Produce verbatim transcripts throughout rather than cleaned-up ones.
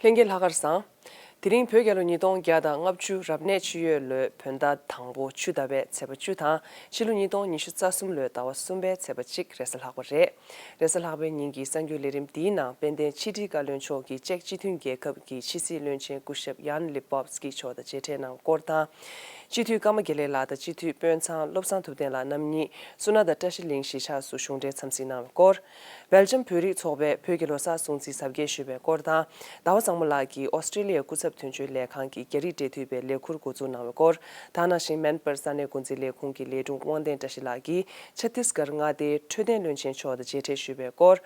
ལྷན་རྒྱས་ལྷག་དཀར་བཟང་། དེ་རིང་བོད་རྒྱལ་ལོ་ཉིས་སྟོང་བརྒྱ་དང་ལྔ་བཅུ་རབ་གནས་ཆུ་ཡོས་ལོའི་བོད་ཟླ་དང་པོ་ཆུ་ཟླ་བའི་ཚེས་པ་བཅུ་དང་ཕྱི་ལོ་ཉིས་སྟོང་ཉི་ཤུ་རྩ་གསུམ་ལོའི་ཟླ་བ་གསུམ་པའི་ཚེས་པ་གཅིག་རེས་གཟའ་ལྷག་པ་རེད། རེས་གཟའ་ལྷག་པའི་ཉིན་གྱི་གསར་འགྱུར་ལས་རིམ་འདིའི་ནང་དཔལ་ལྡན་ཕྱི་དྲིལ་བཀའ་བློན་མཆོག་གིས་ཅེཀ་སྤྱི་མཐུན་རྒྱལ་ཁབ་ཀྱི་ཕྱི་སྲིད་བློན་ཆེན་སྐུ་ཞབས་ཡཱན་ལི་པོབ་སྐི་མཆོག་དང་མཇལ་འཕྲད་གནང་སྐོར་དང་། སྤྱི་འཐུས་ཀརྨ་དགེ་ལེགས་ལགས་དང་སྤྱི་འཐུས་དཔོན་ཚང་བློ་བཟང་ཐུབ་བསྟན་ལགས་རྣམ་གཉིས་སོ་ན་དང་བཀྲ་ཤིས་གླིང་གཞིས་ཆགས་སུ་གཞུང་འབྲེལ་འཚམས་གཟིགས་གནང་བའི་སྐོར། སྦེལ་ཇམ་བོད་རིགས་ཚོགས་པས་བོད་ཀྱི་ལོ་གསར་སྲུང་བརྩི་གཟབ་རྒྱས་ཞུས་པའི་སྐོར་དང་། ཟླ་བ་བཟང་མོ་ལགས་ཀྱིས་ཨོ་སི་ཀྲི་ལི་ཡའི་སྐུ་ཚབ་དོན་གཅོད་ལས་ཁང་གི་རྒྱ་རིགས་འབྲེལ་མཐུད་པའི་ལས་ཁུར་འགོ་འཛུགས་གནང་བའི་སྐོར། ད་ནང་བཞིན་མེན་པར་ས་གནས་འགོ་འཛིན་ལས་ཁུངས་ཀྱི་ལས་དྲུང་དབང་ལྡན་བཀྲ་ཤིས་ལགས་ཀྱིས་ཆ་ཏིས་གར་མངའ་སྡེའི་འཕྲོད་བསྟེན་བློན་ཆེན་མཆོག་དང་མཇལ་འཕྲད་ཞུས་པའི་སྐོར།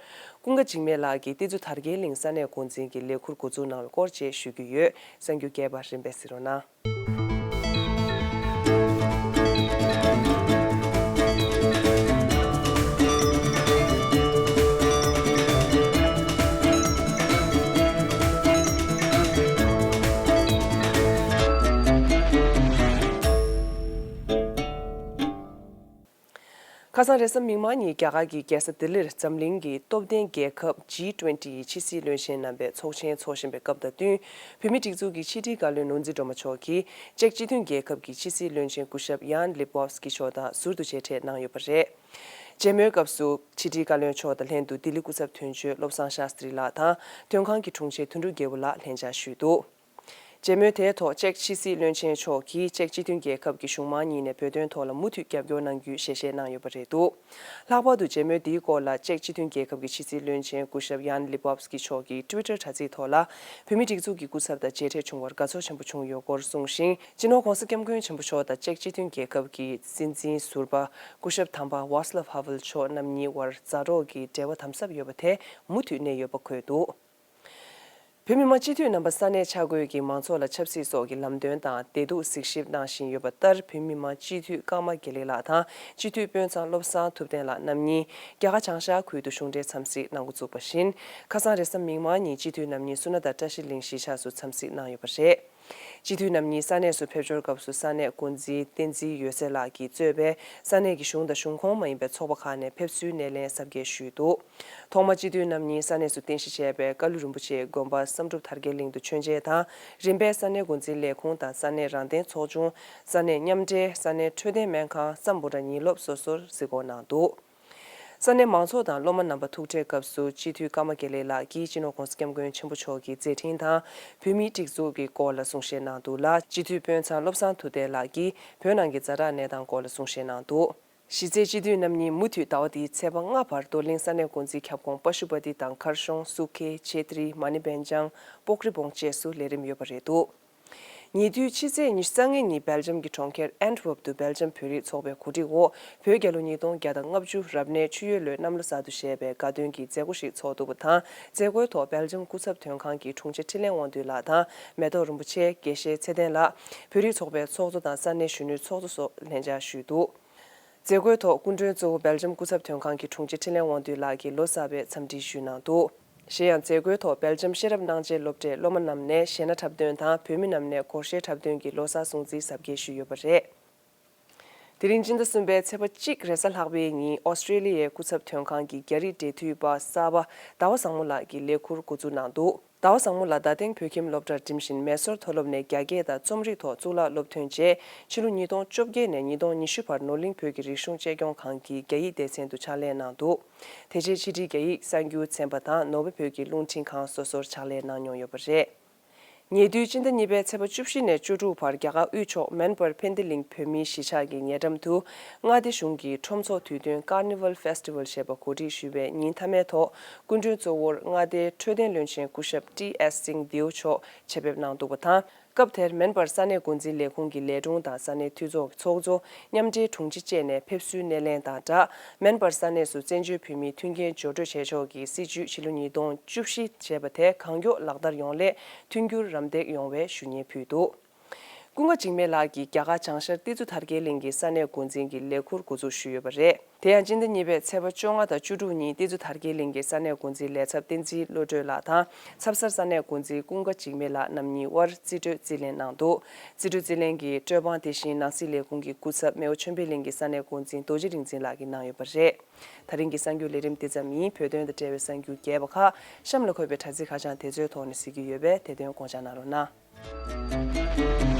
ཀུན་དགའ་འཇིགས་མེད་ལགས་ཀྱིས་ཏི་ཛུ་དར་རྒྱས་གླིང་ས་གནས་འགོ་འཛིན་གྱི་ལས་ཁུར་འགོ་འཛུགས་གནང་བའི་སྐོར་བཅས་ཞུ་རྒྱུ་ཡོད། གསར་འགྱུར་རྒྱས་པ་རིམ་པས་གཟིགས་རོགས་གནང་། ཁ་སང་རེས་གཟའ་མིག་དམར་ཉིན་རྒྱ་གར་གྱི་རྒྱལ་ས་ལྡི་ལིར་འཛམ་གླིང་གི་སྟོབས་ལྡན་རྒྱལ་ཁབ་ཇི་ཊུ་ཝེན་ཊི་ཡི་ཕྱི་སྲིད་བློན་ཆེན་རྣམ་པའི་ཚོགས་ཆེན་འཚོགས་བཞིན་པའི་སྐབས་དང་བསྟུན། བོད་མིའི་སྒྲིག་འཛུགས་ཀྱི་ཕྱི་དྲིལ་བཀའ་བློན་ནོར་འཛིན་སྒྲོལ་མ་མཆོག་གིས་ཅེཀ་སྤྱི་མཐུན་རྒྱལ་ཁབ་ཀྱི་ཕྱི་སྲིད་བློན་ཆེན་སྐུ་ཞབས་ཡཱན་ལི་པོབ་སྐི་མཆོག་དང་ཟུར་དུ་མཇལ་འཕྲད་གནང་ཡོད་པ་རེད། མཇལ་མོལ་སྐབས་སུ་ཕྱི་དྲིལ་བཀའ་བློན་མཆོག་དང་ལྷན་དུ་ལྡི་ལི་སྐུ་ཚབ་དོན་གཅོད་བློ་བཟང་ཤཱསྟྲི་ལགས་དང་དོན་ཁང་གི་དྲུང་ཆེ་དོན་གྲུབ་རྒྱལ་པོ་ལགས་ལྷན་བཅར་ཞུས་འདུག། མཇལ་མོལ་དེའི་ཐོག་ཅེཀ་ཕྱི་སྲིད་བློན་ཆེན་མཆོག་གིས་ཅེཀ་སྤྱི་མཐུན་རྒྱལ་ཁབ་ཀྱི་གཞུང་མང་གཉིས་ནས་བོད་དོན་ཐོག་ལ་མུ་མཐུད་རྒྱབ་སྐྱོར་གནང་རྒྱུའི་ཞལ་བཞེས་གནང་ཡོད་པ་རེད་འདུག། ལྷག་པར་དུ་མཇལ་མོལ་འདིའི་སྐོར་ལ་ཅེཀ་སྤྱི་མཐུན་རྒྱལ་ཁབ་ཀྱི་ཕྱི་སྲིད་བློན་ཆེན་སྐུ་ཞབས་ཡཱན་ལི་པོབ་སྐི་མཆོག་གིས་ཊུ་ཝི་ཊར་དྲ་ཚིགས་ཐོག་ལ། བོད་མིའི་སྒྲིག་འཛུགས་ཀྱི་སྐུ་ཚབ་དང་མཇལ་འཕྲད་བྱུང་བར་དགའ་ཚོར་ཆེན་པོ་བྱུང་ཡོད་སྐོར་གསུངས་ཤིང་། སྤྱི་ནོར་༧གོང་ས་༧སྐྱབས་མགོན་ཆེན་པོ་མཆོག་དང་ཅེཀ་སྤྱི་མཐུན་རྒྱལ་ཁབ་ཀྱི་སྲིད་འཛིན་ཟུར་པ་སྐུ་ཞབས་དམ་པ་ཝཱ་སི་ལབ་ཧ་ཝེལ་མཆོག་རྣམ་གཉིས་དབར་མཛའ་གྲོགས་ཀྱི་འབྲེལ་བ་དམ་ཟབ་ཡོད་པ་དེ་མུ་མཐུད་གནས་ཡོད་པ་འཁོད་འདུག། བོད་མི་མང་སྤྱི་འཐུས་རྣམ་པ་ས་གནས་ཆ་བགོས་ཀྱིས་མང་ཚོགས་ལ་ཆབ་སྲིད་སོགས་ཀྱི་ལམ་སྟོན་དང་བདེ་སྡུག་གཟིགས་ཞིབ་གནང་བཞིན་ཡོད་པ་ལྟར། བོད་མི་མང་སྤྱི་འཐུས་ཀརྨ་དགེ་ལེགས་ལགས་དང་སྤྱི་འཐུས་དཔོན་ཚང་བློ་བཟང་ཐུབ་བསྟན་ལགས་རྣམ་གཉིས་རྒྱ་གར་བྱང་ཤར་ཁུལ་དུ་གཞུང་འབྲེལ་འཚམས་གཟིགས་གནང་འགོ་བཙུགས་པ་བཞིན། ཁ་སང་རེས་གཟའ་མིག་དམར་ཉིན་སྤྱི་འཐུས་རྣམ་གཉིས་སོ་ན་དང་བཀྲ་ཤིས་གླིང་གཞིས་ཆགས་སུ་འཚམས་གཟིགས་གནང་ཡོད་པ་རེད། སྤྱི་འཐུས་རྣམ་གཉིས་ས་གནས་སུ་ཕེབས་འབྱོར་སྐབས་སུ་ས་གནས་འགོ་འཛིན་བསྟན་འཛིན་ཡོད་སེ་ལགས་ཀྱིས་གཙོས་པའི་ས་གནས་ཀྱི་གཞུང་དང་གཞུང་ཁོངས་མ་ཡིན་པའི་ཚོགས་པ་ཁག་ནས་ཕེབས་བསུའི་སྣེ་ལེན་གཟབ་རྒྱས་ཞུས་འདུག། ཐོག་མར་སྤྱི་འཐུས་རྣམ་གཉིས་ས་གནས་སུ་རྟེན་གཞི་བྱས་པའི་ཀ་ལུ་རིན་པོ་ཆེའི་དགོན་པ་བསམ་གྲུབ་དར་རྒྱས་གླིང་དུ་མཆོད་མཇལ་དང་། རིམ་པས་ས་གནས་འགོ་འཛིན་ལས་ཁུངས་དང་ས་གནས་རང་བདེན་ཚོགས་ཆུང་། ས་གནས་མཉམ་འབྲེལ། ས་གནས་འཕྲོད་བསྟེན་སྨན་ཁང་། སམ་བྷོ་ཊ་ཉིན་སློབ་སོ་སོར་གཟིགས་སྐོར་གནང་འདུག། ས་གནས་མང་ཚོགས་དང་སློབ་མ་རྣམ་པ་ཐུག་འཕྲད་སྐབས་སུ་སྤྱི་འཐུས་ཀརྨ་དགེ་ལེགས་ལགས་ཀྱིས་སྤྱི་ནོར་༧གོང་ས་༧སྐྱབས་མགོན་ཆེན་པོ་མཆོག་གི་མཛད་འཕྲིན་དང་བོད་མིའི་སྒྲིག་འཛུགས་ཀྱི་སྐོར་ལ་གསུང་བཤད་གནང་འདུག་ལ། སྤྱི་འཐུས་དཔོན་ཚང་བློ་བཟང་ཐུབ་བསྟན་ལགས་ཀྱིས་བོད་ནང་གི་ཛ་དྲག་གནས་སྟངས་སྐོར་ལ་གསུང་བཤད་གནང་འདུག། གཞི་རྩའི་སྤྱི་འཐུས་རྣམ་གཉིས་མུ་མཐུད་ཟླ་བ་འདིའི་ཚེས་པ་ལྔ་བར་རྡོར་གླིང་ས་གནས་འགོ་འཛིན་ཁྱབ་ཁོངས་པ་ཤུ་པ་ཏི་དང་མཁར་གཞོང་སུ་ཁེ་ཆེ་ཏྲི་མ་ཎི་བན་ཅང་སྤོག་རི་བོང་བཅས་སུ་ལས་རིམ་ཡོད་པ་རེད་འདུག། ཉེ་དུས་ཕྱི་ཚེས་ཉི་ཤུ་རྩ་ལྔ་ཉིན་སྦེལ་ཇམ་གྱི་གྲོང་ཁྱེར་ཨན་ཊི་ཝེབ་ཏུ་སྦེལ་ཇམ་བོད་རིགས་ཚོགས་པའི་གོ་སྒྲིག་འོག་བོད་རྒྱལ་ལོ་ཉིས་སྟོང་བརྒྱ་དང་ལྔ་བཅུ་རབ་གནས་ཆུ་ཡོས་ལོའི་གནམ་ལོ་གསར་དུ་བཞད་པའི་དགའ་སྟོན་གྱི་མཛད་སྒོ་ཞིག་ཚོགས་འདུག་པ་དང་། མཛད་སྒོའི་ཐོག་སྦེལ་ཇམ་སྐུ་ཚབ་དོན་ཁང་གི་དྲུང་ཆེ་འཕྲིན་ལས་དབང་འདུས་ལགས་དང་མེ་ཏོག་རིན་པོ་ཆེ། དགེ་བཤེས་ཚེ་བརྟན་ལགས། བོད་རིགས་ཚོགས་པའི་ཚོགས་གཙོ་དང་ས་གནས་གཞོན་ནུའི་ཚོགས་གཙོ་སོགས་ལྷན་བཅར་ཞུས་འདུག། མཛད་སྒོའི་ཐོག་སྐུ་མགྲོན་གཙོ་བོ་སྦེལ་ཇམ་སྐུ་ཚབ་དོན་ཁང་གི་དྲུང་ཆེ་འཕྲིན་ལས་དབང་འདུས་ལགས་ཀྱིས་ལོ་གསར་པའི་འཚམས་འདྲི་ཞུས་གནང་འདུག། གཞན་ཡང་མཛད་སྒོའི་ཐོག་སྦེལ་ཇམ་ཤེས་རབ་སྣང་ཆེན་སློབ་གྲྭའི་སློབ་མ་རྣམས་ནས་གཞས་སྣ་འཁྲབ་སྟོན་དང་བོད་མི་རྣམས་ནས་སྒོར་གཞས་འཁྲབ་སྟོན་གྱིས་ལོ་གསར་སྲུང་བརྩི་གཟབ་རྒྱས་ཞུས་ཡོད་པ་རེད། དེ་རིང་སྤྱི་ཟླ་གསུམ་པའི་ཚེས་པ་གཅིག་རེས་གཟའ་ལྷག་པའི་ཉིན་ཨོ་སི་ཀྲི་ལི་ཡའི་སྐུ་ཚབ་དོན་ཁང་གི་རྒྱ་རིགས་འབྲེལ་མཐུད་པ་གསར་པ་ཟླ་བ་བཟང་མོ་ལགས་ཀྱིས་ལས་ཁུར་འགོ་འཛུགས་གནང་འདུག། ཟླ་བ་བཟང་མོ་ལགས་རྡ་སྟེང་བོད་ཁྱིམ་སློབ་གྲྭར་འགྲིམ་བཞིན་མེ་སོར་མཐོ་སློབ་ནས་རྒྱ་སྐད་དང་རྩོམ་རིག་ཐོག་གཙུག་ལག་སློབ་ཐོན་རྗེས་ཕྱི་ལོ་ཉིས་སྟོང་བཅོ་བརྒྱད་ནས་ཉིས་སྟོང་ཉི་ཤུ་བར་ནོར་གླིང་བོད་ཀྱི་རིག་གཞུང་གཅེས་སྐྱོང་ཁང་གི་རྒྱ་ཡིག་སྡེ་ཚན་དུ་ཕྱག་ལས་གནང་འདུག། དེ་རྗེས་ཕྱི་དྲིལ་རྒྱ་ཡིག་གསར་འགྱུར་ཚན་པ་དང་ནོར་ཝེ་བོད་ཀྱི་རླུང་འཕྲིན་ཁང་སོ་སོར་ཕྱག་ལས་གནང་མྱོང་ཡོད་པ་རེད། ཉེ་དུས་སྤྱི་ཟླ་གཉིས་པའི་ཚེས་པ་བཅུ་བཞི་ནས་བཅུ་དྲུག་བར་རྒྱ་གར་དབུས་ཕྱོགས་མེན་པར་ཕན་ཏི་གླིང་བོད་མིའི་གཞིས་ཆགས་ཀྱི་ཉེ་འགྲམ་དུ་མངའ་སྡེ་གཞུང་གིས་ཁྲོམ་ཚོགས་དུས་སྟོན་Carnival Festival ཞེས་པ་གོ་སྒྲིག་ཞུས་པའི་ཉིན་མཐའ་མའི་ཐོག་སྐུ་མགྲོན་གཙོ་བོར་མངའ་སྡེའི་འཕྲོད་བསྟེན་བློན་ཆེན་སྐུ་ཞབས་ཊི་ཨེས་སིང་དིའུ་མཆོག་ཆེད་ཕེབས་གནང་འདུག་པ་དང་། སྐབས་དེར་མེན་པར་ས་གནས་འགོ་འཛིན་ལས་ཁུངས་ཀྱི་ལས་དྲུང་དང་ས་གནས་འཐུས་ཚོགས་ཀྱི་ཚོགས་གཙོ། མཉམ་འབྲེལ་དྲུང་ཆེ་བཅས་ནས་ཕེབས་བསུའི་སྣེ་ལེན་དང་སྦྲགས། མེན་པར་ས་གནས་སུ་བཙན་བྱོལ་བོད་མིའི་མཐུན་རྐྱེན་སྦྱོར་སྤྲོད་བྱེད་ཕྱོགས་ཀྱི་སྲིད་བྱུས་ཕྱི་ལོ་ཉིས་སྟོང་བཅུ་བཞི་ཞེས་པ་དེ་གང་མགྱོགས་ལག་བསྟར་ཡོང་སླད་མཐུན་འགྱུར་རམ་འདེགས་ཡོང་བའི་ཞུ་སྙན་ཕུལ་འདུག། ཀུན་དགའ་འཇིགས་མེད་ལགས་ཀྱིས་རྒྱ་གར་བྱང་ཤར་ཏི་ཛུ་དར་རྒྱས་གླིང་གི་ས་གནས་འགོ་འཛིན་གྱི་ལས་ཁུར་འགོ་འཛུགས་ཞུས་ཡོད་པ་རེད། དེ་ཡང་སྤྱི་ཟླ་གཉིས་པའི་ཚེས་པ་བཅོ་ལྔ་དང་བཅུ་དྲུག་ཉིན་ཏི་ཛུ་དར་རྒྱས་གླིང་གི་ས་གནས་འགོ་འཛིན་ལས་ཚབ་བསྟན་འཛིན་བློ་གྲོས་ལགས་དང་། ཚབ་གསར་ས་གནས་འགོ་འཛིན་ཀུན་དགའ་འཇིགས་མེད་ལགས་རྣམ་གཉིས་དབར་རྩིས་སྤྲོད་རྩིས་ལེན་གནང་འདུག་རྩིས་སྤྲོད་རྩིས་ལེན་གྱི་སྤྲོད་དཔང་དེ་བཞིན་ནང་སྲིད་ལས་ཁུངས་ཀྱི་སྐུ་ཚབ་རྨེའུ་ཆོས་འཕེལ་གླིང་གི་ས་གནས་འགོ་འཛིན་རྡོ་རྗེ་རིག་འཛིན་ལགས་ཀྱིས་གནང་ཡོད་པ་རེད། ད་རིང་གི་གསར་འགྱུར་ལས་རིམ་དེ་ཙམ་ཡིན། བོད་དོན་དང་འབྲེལ་བའི་གསར་འགྱུར་རྒྱས་པ་ཁག་གཤམ་ལ་འཁོད་པའི་དྲ་ཚིགས་ཁ་བྱང་དེ་ཚོའི་ཐོག་ནས་གཟིགས་ཀྱི་ཡོད་པས་དེ་དོན་དགོངས་འཇགས་གནང་རོགས་གནང་།